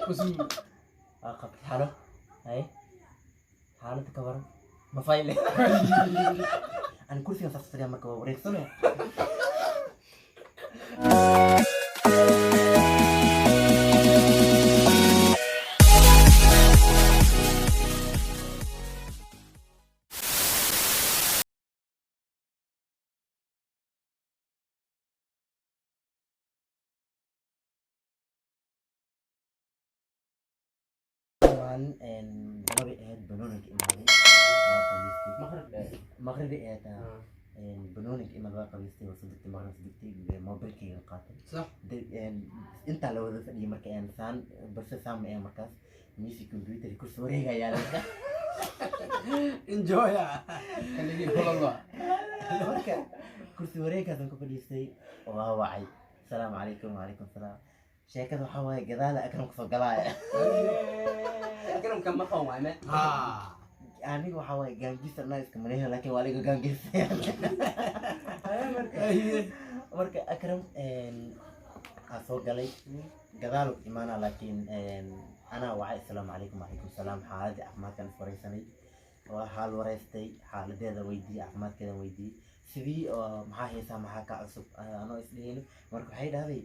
Usuu. Waa qabtay. Halo, haye, xaaladda ka waran? Ma fayle ani kursigan saas fadhiya marka waa wareegsanaya. Maalin galabay ahayd, banooniga imaaday, waa qabiistay. Maqrib. Maqribay ahayd. Banooniga imaad, waa qabiistay, waa soo degtay, maqrib soo degtay, mobilkayga qaatay. Sax. Intaa la wada fadhiyay marka saan balse saan ma ahayn markaas, miisi computer kursi wareegayaa marka. Enjoy. Kaligii kulaba. Marka kursi wareegaasan ku fadhiistay, waa wacay, asalaamu calaykum. Wacalaykum salaam. Sheekada waxaa waaye gadaala Akram kusoo galaaya. Akramka maqan waay me. Ha. Aniga waxaa waaye gaangis anaa iska maleeya, laakiin waa liga gaangisaya. Marka Akram aa soo galay, gadaalu imaanaa, laakiin anaa wacay, asalaamu calaykum. Wacalaykum salaam. Xaaladii caafimaadkan iswareysanay, waa xaal wareystay, xaaladeeda weydiiyey, caafimaadkeeda weydiiyey, sidii oo maxaa haysaa, maxaa ka cusub, anoo isdhehayno. Marka waxay dhahday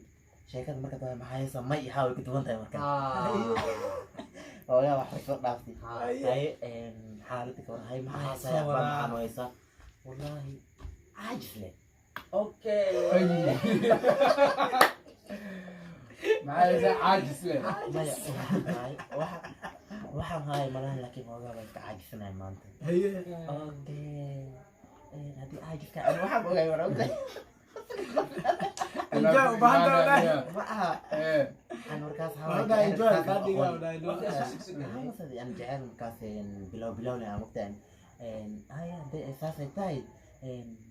sheekada marka dambe maxaa haysaa may iyo haa way ku duwan tahay. Marka hoogaa wax soo dhaaftay. Haye, xaaladda ka war? Hay, maxaa haysaa? Soo aqbaan waraa. Maxaa noo haysaa? Wallaahi caajis leh. Okay. Maxaa haysaa caajis leh? Maya, waxaan haaya malahan, laakiin hoogaa baan iska caajisanahay maanta. Haye. Okay, haddii caajiska ani waxaan ogaay war ogtahay. Enjoy u baahan tahay walahi. Ma aha. Eh. Aan markaas Waxoogaa enjoy kaa dhigaa walahi. aan jecel markaas bilow bilowle aan waqti haya hadday ay saas ay tahay,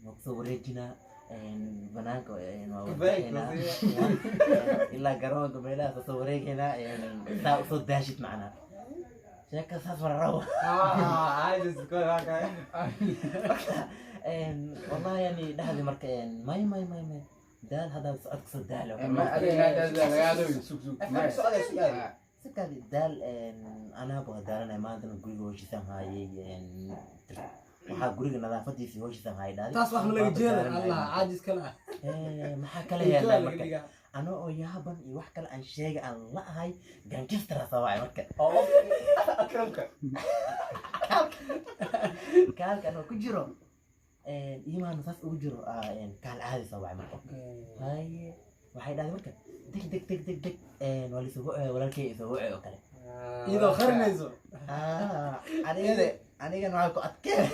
waa kusoo wareejinaa banaanka, waa wareegaynaa ilaa garoonka, meelahaas soo wareegaynaa, saa usoo daashid macnaa sheeka saas wara rabo. Caajis ko. Wallahi yani dhahdi marka may may may may daal haddaad socod kusoo daalo. Ma adiga lagaa sug sug. Akram socday su'aal. Sikaadi daal anaaba waa daalanay maantana, guriga howshiisaan haayay, waxaa guriga nadaafadiisa howshiisaan haayay dhahdi. Taas wax ma laga Waaba jeeda daalanay Allah maanta. Caajis kale ah. Maxaa kala enjoy yeelnaa laga marka dhigaa. Anoo oo yaaban iyo wax kale aan sheega aan la ahay, gangistara soo wacay marka. Oo Akramka. Kaalka anoo ku jiro iimaana saas ugu jiro, kaal caadi soo wacay marka. Haye, waxay dhahday marka deg deg deg deg deg, waa lisoo wacay, walaalkay isoo wacay oo kale. Iyadoo qarinayso. Ah, aniga anigana waxaa ku adkeen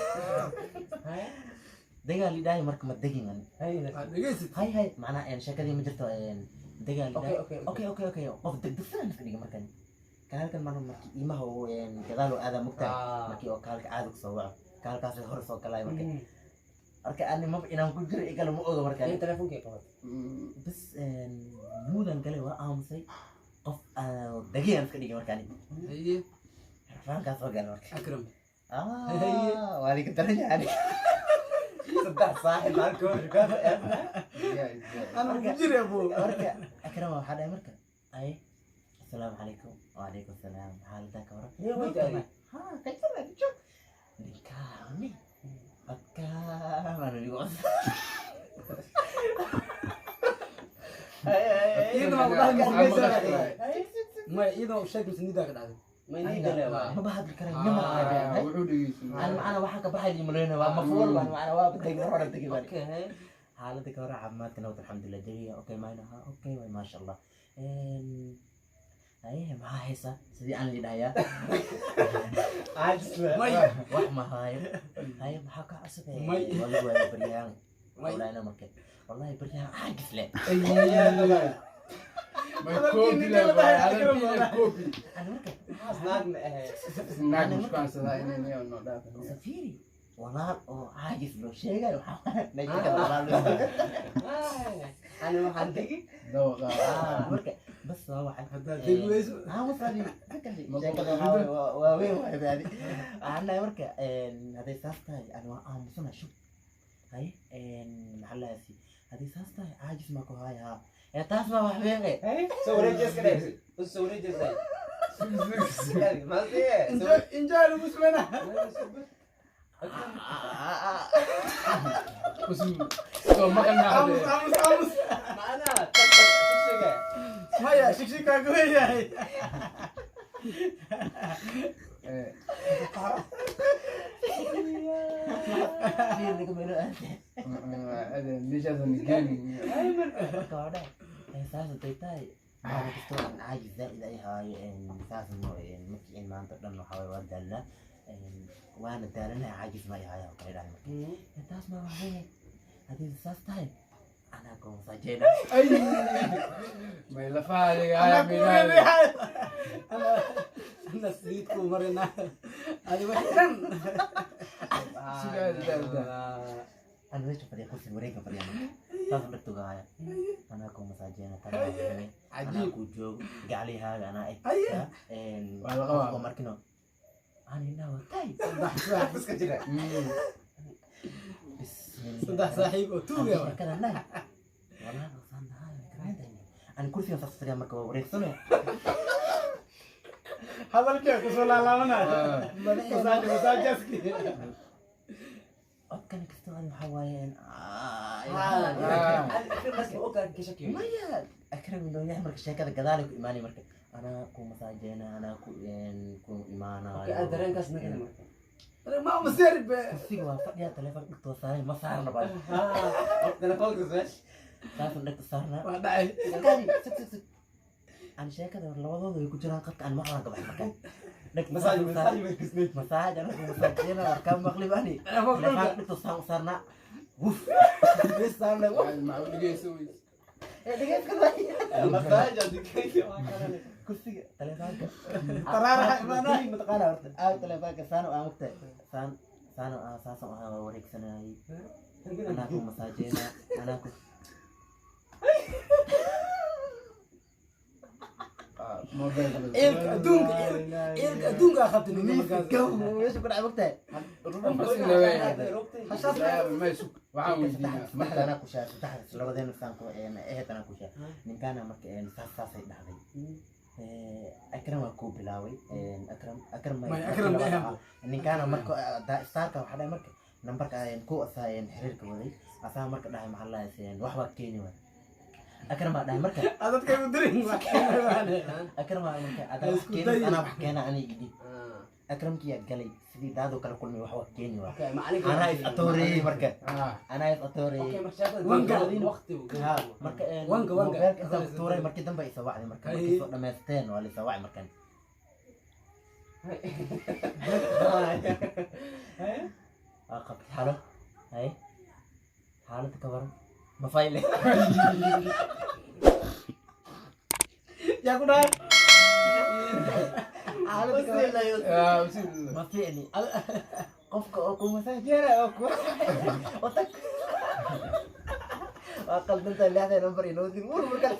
degaa lidhahay marka ma degin ani. Aad dhegeysid. Hay hay, macnaha sheekadii ma jirto, degaa lidhahay. Okay. Okay, qof degdegsan iska dhiga markan kaalkan mar markii iimaha uu gadaal oo aadaa mugtahay, markii oo kaalka caadi kusoo waco, kaalkaas hore soo galay marka. Marka ani maba inaan ku jiro igala ma oga marka. Telefonkay qabat. Bas muudan galay, waa aamusay, qof degayaan iska dhigay marka ani. Haye. Rafaankaas soo galay marka. Akram. Ah, waa liga daran yahay. Saddex saaxib halkood. Ana ku jira abu. Marka Akram waxaa dhahay marka ay asalaamu calaykum. Wacalaykum salaam, xaaladaa ka waran? Iyo way. Ha kajira joog ninkaani adkaan igu cusub. Iyadana waa dhahay. Ma iyadana u sheeg mise nidaa ka dhacday? Ma niida waa. Maba hadli karay nima aadaan. Wuxuu dhegeysan. Aan macana waxaan ka baxay limaleyna waa mafuul baan macana waa degi hore degi baan. Okay. Xaaladda ka waran, caafimaadka nabad, alxamdulilah, jawiga okay mayna ha okay waay, maasha Allah. Haye, maxaa haysaa? Sidii aan lidhahayaa. Caajis. May. Wax ma haayo. Haye, maxaa ka cusub? May. Waa lagu waayay baryahan. May. Walahi marka wallahi baryahan caajis leh. Ma koobi leh waay, hadalkii leh koobi. Ani marka Naag ma ahayd. Naag mushkaansadaa inay niyo noo dhaafin. Safiiri walaal oo caajis loo sheegayo waxaa meesha walaal loo sheegayo. Ani waxaan degi. Dawaqa. Ah, marka bas waa waxay Haddaad degi weyso. Ah, wasaadi sheekada waxaa waaye waa weyn waay baadi. Waxaan dhahay marka hadday saas tahay ani waa aamusana shub. Haye, maxaa lahaasi hadday saas tahay caajis maa ku haaya haa. Taas ma wax weyn eh. Soo wareejiska dheh. Soo wareejisay. Ma sii. Enjoy, enjoy lagu sameynaa. Soo maqan Aamus, maaha. aamus, aamus. Macnaha shigshige. Maya, shigshigkaa ka weyahay. Fiir meel aad. Meeshaasan gaming. Marka waa dhahay, saas haday tahay maalin kastoo aan caajis zaa'id ay haayo, saas markii in maanta dhan waxaa waye waa daalnaa, waana daalanahay, caajis ma i haayo oo kale dhahay. Marka taas ma wax weyn, haddii saas tahay anaa ku masaajeyna. Ay, may lafaha Anaa haya ku miinaa. wareegahay. Ana saliid kuu marinaa. Adi wax dhan. Ana meesha fadhiya, kursi wareega fadhiya, marka saas dhagta uga haya, anaa ku masaajeyna, tan waa weyn, anaa Cajiib. ku joogo gaclihaaga anaa eg. Aye. Waa la qabaa. Qofka markino aan indhaha watay. Saddex saaxiib. Iska jira. Bismillah. Saddex saaxiib oo tuuga waa. Sheekada nahay wallahi wasaan nahay ani kursigan saas fadhiya, marka waa wareegsanaya. Hadalkee kusoo laalaabanaya. Masaaj, masaajaski. Codkan kastoo ani waxaa waaye maya Akram inuu yahay, marka sheekada gadaalay ku imaanay, marka anaa ku masaajeyna, anaa ku imaanayo. Dareenkaas naga marka. Ma maseeri be. Kursiga waa fadhiya, taleefon dhigtoo saaray ma saarna ba. Telefoonka meesha. Saasan dhigta saarna. Waa dhacay. Kali sug sug sug, aan sheekada labadooda way ku jiraan qadka, aan maqlaan ka baxay markaan Masaaj, masaaj markasnay. Masaaj anaa ku masaajeyna, warkaa maqli bani. Telefoonka Taleefon dhulka. dhigta saan u saarnaa, wuf bes saarna, wuf. Dhegeyso weys. Ee dhegeyska waay. Masaaj adikay waa kale. Kursiga taleefanka Taraaraxa imaanaya. mataqaana horta aad taleefanka saan oo aan mugtahay, saan saan oo aan saasan oo aan waa wareegsanayay, anaa ku masaajeyna, anaa ku Ciilka adduunka, ciilka adduunka aa qabtay ninka markaas. Gaw meesha ku dhacay mugtahay. Waxaan weydiinaa saddexda marka anaa ku shaa, saddexda labadeena saan ku ehed anaa ku shaa ninkaana, marka saas saasay dhacday. Akram waa kuu bilaaway, Akram, Akram. May, Akram ma ahan. Ninkaana marka starka waxaa dhahay, marka nambarka ku asaa xiriirka waday asaa, marka dhahay maxaa la dhahay wax baa keeni waay, Akram baa dhahay marka. Dadka igu dirin. Wax keenay. Akram baa marka adaa wax Isku keeni dayin. Anaa wax keena, aniga idhi Akramkiyaa galay sidii daadoo kala kulmay, wax waa keeni waay, anaa is atooreeyey marka, anaa is atooreeyey. Wanka. Ha, marka Wanka, wanka. mobeelka intaan ku tuuray markii dambe isa wacday, marka Ay. markay soo dhamaysteen waa la isa wacay markan. Waa qabtay, halo, hay, xaaladda ka waran, ma fayle? Yaa ku dhahay? Xaaladda ka waran, ma fiicni. Qofka oo ku masaajeynaya oo ku watag waa qaldanta, lixda number inoo dir ur markaas.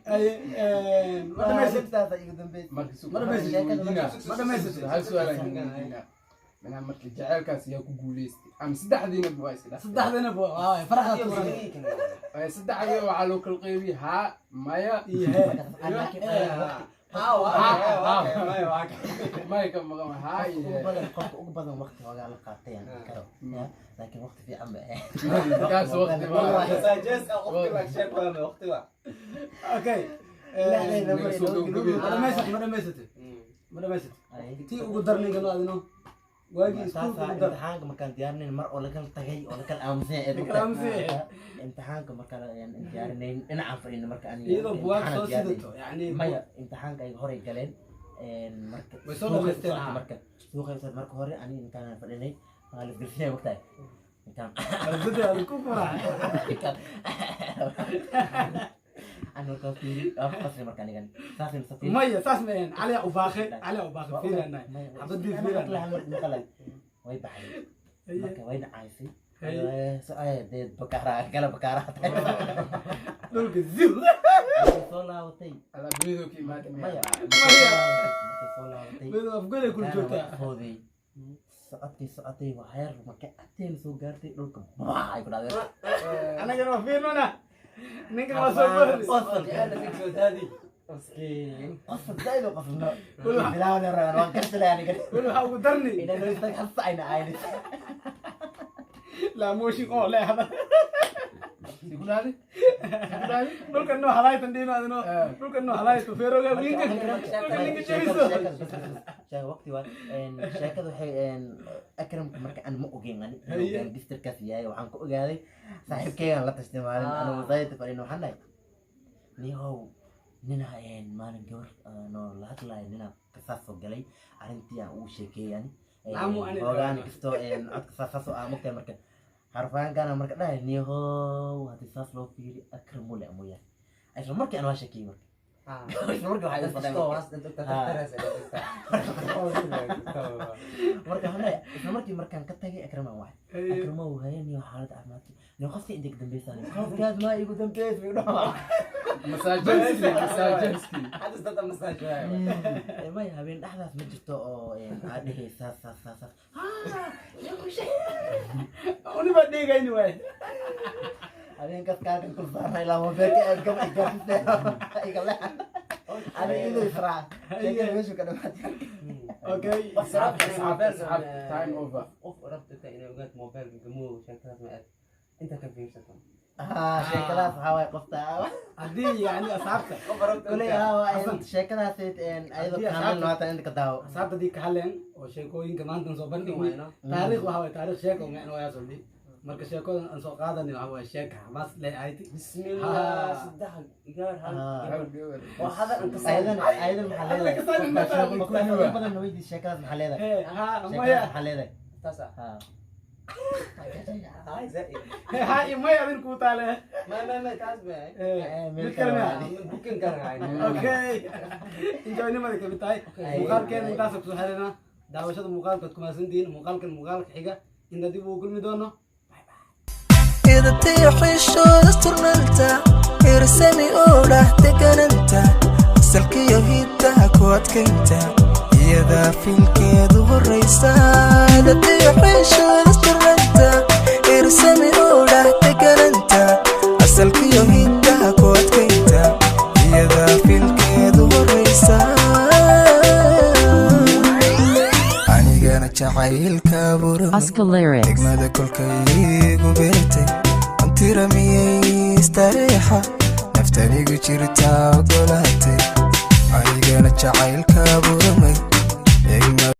Ay, ma dhamaysatay? Intaasa igu dambeysay. Marka Ma dhamaysatay? Ma dhamaysatay? Hal su'aal aan weydiinaa manaa, marka jaceylkaas yaa ku guuleystay ama saddexdiina waa iska dhaftay? Saddexdana bo faraha tuuran. Saddexdii waxaa loo kala qeybiyey haa, maya iyo hee. Laakiin maya ka maqan haa qofka iyo ugu badan, qofka ugu badan waqti hoogaa la qaatay aan dhihi karo. Ya, laakiin waqti fiican ba ahayd. Kaas waqti baa. Okay. Lixdan number Soo inoo dir. gabagabay. Ma dhamaysatay? Ma dhamaysatay? Ma dhamaysatay? Ay. Tii ugu dar ninkan adino waagii iskuulka Saasaa ugu dar. Imtixaanka markaan diyaarinayn mar oo lakala tagay oo lakala aamusan yahay. Lakala aamusan yahay. Imtixaanka markaan aan diyaarinayn dhinacaan fadhino marka ani Iyadoo buwaag imtixaanaan soo diyaarinayn. sidato yani. Maya, imtixaanka ay horey galeen marka Way soo suuqay u dhamaysteen, socotay. ha. Marka suuqay u socotay, marka hore ani intaan fadhinay waa la isgelsinaya waqtahay intaan Qalbada aad ku farax. Aan markaa fiiri waa ku qasri marka anigan saasay masa fiiri. Maya, saas ma ahayn. Cali u baaqay, Cali u baaqay, fiiranay xabadii fiiranay. Way baxday marka, way dhacaysay dee bakaara gala bakaara Dhulka ziw. Markay soo laabatay Alaabiyadoo ka imaatay maya maya. Markay soo laabatay Mid afgolay kula joogtaa. Fooday. Socotay, socotay, waxyar markay agteena soo gaartay, dhulka baa ay ku dhacday. Anagana waa fiirnana, ninkan waa soo boodi. Qosolka. Miskiin. Qosol zaaid u qosolno bilaawna rabaan waan karsalay aniga. Weli waxaa ugu darni inaan noo istaag hal sac ayna ayna laamooshin oo leexda. Ku dhacday? Ku dhacday? Dhulkan noo halaytan dhiino adino. Dhulkan noo halayto feeroga winka dhulka ninka jebiso. Sheeka waqti waa sheekada waxay Akramka marka aan ma ogeyn ani inuu gangsterkaas yahay. Waxaan ku ogaaday saaxiibkeygaan la tashtay maalin anuu zayd fadhino. Waxaan dhahay, nihow, nina maalin gabar noo la hadlayo, nina kasaas soo galay, arrintii aan ugu sheekeeyay ani. Laamu ani- Hoogaan kastoo codka saas saas oo ah mogtahay. Marka xarfaankana marka dhahay, nihow, haddii saas loo fiiri Akram mule mooyaane. Isla markii aan waa sheekeeyey, marka isla markii waxaa igu soo dhacay marka waxaan dhahay, isla markii markaan ka tagay Akramaan waxay, Akramow, hayaniyo xaalad caafimaadki niyo qoftii intay ka dambeysaan, qofkaas maa igu dambeys igu dhamaa. Masaajenski, masaajenski. Maya, habeen dhexdaas ma jirto oo aad dhehey saas saas saas saas. Uni baa dheegayni waay. Habeenkaas kaalkan kul saarnay ilaa mobeelka ee gab igabise iga leexan ani iyadoo israaca sheekada meeshu ka dhamaatay. Okay. Asxaab, asxaab, time over. Qof rabta inay ogaad mobilka gamoo sheekadaas ma aad inta ka fiirsato. Haa, sheekadaas waxaa waaye qofta Haddii yani asxaabta Qof rabta. Kuley haa waa Xasan. Sheekadaas ayadoo Haddii kaamil asxaabta- noota inta ka daawo. Asxaabta haddii ka hadleen oo sheekooyinka maantan soo bandhignay, Wayno. taariikh waxa waye, taariikh sheeko macna waa soo marka sheekadan aan soo qaadanay waxa waye sheeka xamaas leh ahayd. Bismillah, saddex gaar hal Hal gabar. Waa hadal aan ka Ayadan ayadan maxaa leedahay? Hadda ka saari Qofkaas ma in badan na weydiis sheekadaas maxaa leedahay. Hee haa Sheekadaas maya. maxaa leedahay? Taas ah. Haa. Hay zaid. Hee haa iyo maya adin kuu taale. Ma taas ba. Ee, meel mid kale kale ma waa. Bukin karaan. Okay, enjoynimada kamid tahay. Muuqaalkeena intaasa kusoo xirina. Daawashada muuqaalkaad ku mahadsantihiin. Muuqaalkan muuqaalka xiga inta dib ugu kulmi doono. Idatiixishooda turnanta irsami oo dhah degananta asalkiyo hiddaha ku adkaynta iyadaa filkeedu horaysa. Idatiixishooda turnanta irsami oo dhah degananta asalkiyo hiddaha ku adkaynta iyadaa filkeedu horaysa. Anigana jacaylka buramay Oscar Lyrics. Degmada kolkaygu beertay antiramiyey istareexa naftanigu jirtaa ogolaatay. Anigana jacaylka buramay degmada.